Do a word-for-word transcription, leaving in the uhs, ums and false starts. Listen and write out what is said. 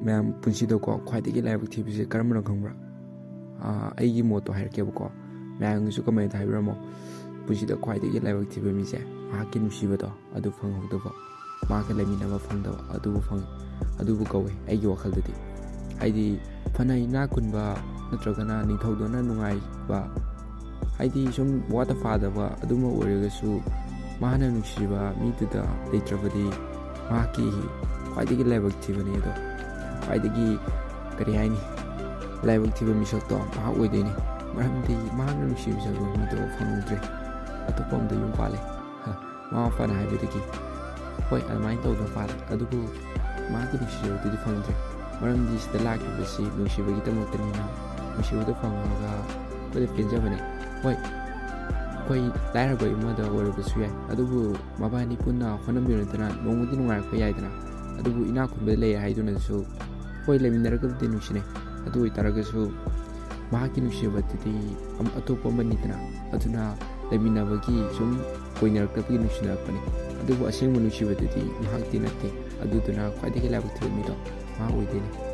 ꯃꯌꯥꯝ, ꯄꯨꯟꯁꯤꯗꯀꯣ ꯈ꯭ꯋꯥꯏꯗꯒꯤ ꯂꯥꯏꯕꯛ ꯊꯤꯕꯁꯦ ꯀꯔꯝꯕꯅꯣ ꯈꯪꯕ꯭ꯔꯥ? ꯑꯩꯒꯤ ꯃꯣꯠꯇꯣ ꯍꯥꯏꯔꯛꯀꯦꯕꯀꯣ, ꯃꯌꯥꯝꯒꯤꯁꯨ ꯀꯃꯦꯟꯇ ꯍꯥꯏꯕꯤꯔꯝꯃꯣ꯫ ꯄꯨꯟꯁꯤꯗ ꯈ꯭ꯋꯥꯏꯗꯒꯤ ꯂꯥꯏꯕꯛ ꯊꯤꯕ ꯃꯤꯁꯦ ꯃꯍꯥꯛꯀꯤ ꯅꯨꯡꯁꯤꯕꯗꯣ ꯑꯗꯨ ꯐꯪꯍꯧꯗꯕ, ꯃꯍꯥꯛꯀ ꯂꯩꯃꯤꯟꯅꯕ ꯐꯪꯗꯕ, ꯑꯗꯨꯕꯨ ꯐꯪ ꯑꯗꯨꯕꯨ ꯀꯧꯋꯦ ꯑꯩꯒꯤ ꯋꯥꯈꯜꯗꯗꯤ꯫ ꯍꯥꯏꯗꯤ, ꯐꯅ ꯏꯅꯥꯛ ꯈꯨꯟꯕ ꯅꯠꯇ꯭ꯔꯒꯅ ꯅꯤꯡꯊꯧꯗꯧꯅ ꯅꯨꯡꯉꯥꯏꯕ, ꯍꯥꯏꯗꯤ ꯁꯨꯝ ꯋꯥꯠꯇ ꯄꯥꯗꯕ ꯑꯗꯨꯃ ꯑꯣꯏꯔꯒꯁꯨ, ꯃꯥꯅ ꯅꯨꯡꯁꯤꯕ ꯃꯤꯗꯨꯗ ꯂꯩꯇ꯭ꯔꯕꯗꯤ ꯃꯍꯥꯛꯀꯤ ꯈ꯭ꯋꯥꯏꯗꯒꯤ ꯂꯥꯏꯕꯛ ꯊꯤꯕꯅꯦ ꯑꯗꯣ꯫ ꯈ꯭ꯋꯥꯏꯗꯒꯤ, ꯀꯔꯤ ꯍꯥꯏꯅꯤ, ꯂꯥꯏꯕꯛ ꯊꯤꯕ ꯃꯤꯁꯛꯇꯣ ꯃꯍꯥꯛ ꯑꯣꯏꯗꯣꯏꯅꯦ꯫ ꯃꯔꯝꯗꯤ ꯃꯍꯥꯛꯅ ꯅꯨꯡꯁꯤꯕ ꯃꯤꯗꯣ ꯐꯪꯍꯧꯗ꯭ꯔꯦ, ꯑꯇꯣꯞꯄ ꯑꯃꯗ ꯌꯨꯝ ꯄꯥꯜꯂꯦ꯫ ꯃꯃꯥ ꯃꯄꯥꯅ ꯍꯥꯏꯕꯗꯒꯤ꯫ ꯍꯣꯏ, ꯑꯗꯨꯃꯥꯏꯅ ꯇꯧꯗꯅ ꯄꯥꯜꯂꯦ, ꯑꯗꯨꯕꯨ ꯃꯍꯥꯛꯀꯤ ꯅꯨꯡꯁꯤꯕꯗꯨꯗꯤ ꯐꯪꯗ꯭ꯔꯦ꯫ ꯃꯔꯝꯗꯤ ꯁꯤꯗ ꯂꯥꯛꯂꯤꯕꯁꯤ ꯅꯨꯡꯁꯤꯕꯒꯤꯗꯃꯛꯇꯅꯤꯅ꯫ ꯅꯨꯡꯁꯤꯕꯗꯣ ꯐꯪꯉꯒ ꯑꯩꯈꯣꯏꯗ ꯄꯦꯟꯖꯕꯅꯦ꯫ ꯍꯣꯏ, ꯑꯩꯈꯣꯏ ꯂꯥꯏꯔꯕ ꯏꯃꯨꯡꯗ ꯑꯣꯏꯔꯕꯁꯨ ꯌꯥꯏ, ꯑꯗꯨꯕꯨ ꯃꯕꯥꯅꯤ ꯄꯨꯟꯅ ꯍꯣꯠꯅꯃꯤꯟꯅꯗꯅ ꯅꯣꯡꯃꯗꯤ ꯅꯨꯡꯉꯥꯏꯔꯛꯄ ꯌꯥꯏꯗꯅ꯫ ꯑꯗꯨꯕꯨ ꯏꯅꯥꯛ ꯈꯨꯟꯕꯗ ꯂꯩꯔꯦ ꯍꯥꯏꯗꯨꯅꯁꯨ, ꯍꯣꯏ, ꯂꯩꯃꯤꯟꯅꯔꯒꯕꯨꯗꯤ ꯅꯨꯡꯁꯤꯅꯩ, ꯑꯗꯨ ꯑꯣꯏꯇꯥꯔꯒꯁꯨ ꯃꯍꯥꯛꯀꯤ ꯅꯨꯡꯁꯤꯕꯗꯨꯗꯤ ꯑꯃ-, ꯑꯇꯣꯞꯄ ꯑꯃꯅꯤꯗꯅ꯫ ꯑꯗꯨꯅ ꯂꯩꯃꯤꯟꯅꯕꯒꯤ ꯁꯨꯝ ꯀꯣꯏꯅꯔꯛꯇꯕꯒꯤ ꯅꯨꯡꯁꯤꯅꯔꯛꯄꯅꯤ꯫ ꯑꯗꯨꯕꯨ ꯑꯁꯦꯡꯕ ꯅꯨꯡꯁꯤꯕꯗꯨꯗꯤ ꯃꯍꯥꯛꯇꯤ ꯅꯠꯇꯦ꯫ ꯑꯗꯨꯗꯨꯅ ꯈ꯭ꯋꯥꯏꯗꯒꯤ ꯂꯥꯏꯕꯛ ꯊꯤꯕ ꯃꯤꯗꯣ ꯃꯍꯥꯛ ꯑꯣꯏꯗꯣꯏꯅꯤ꯫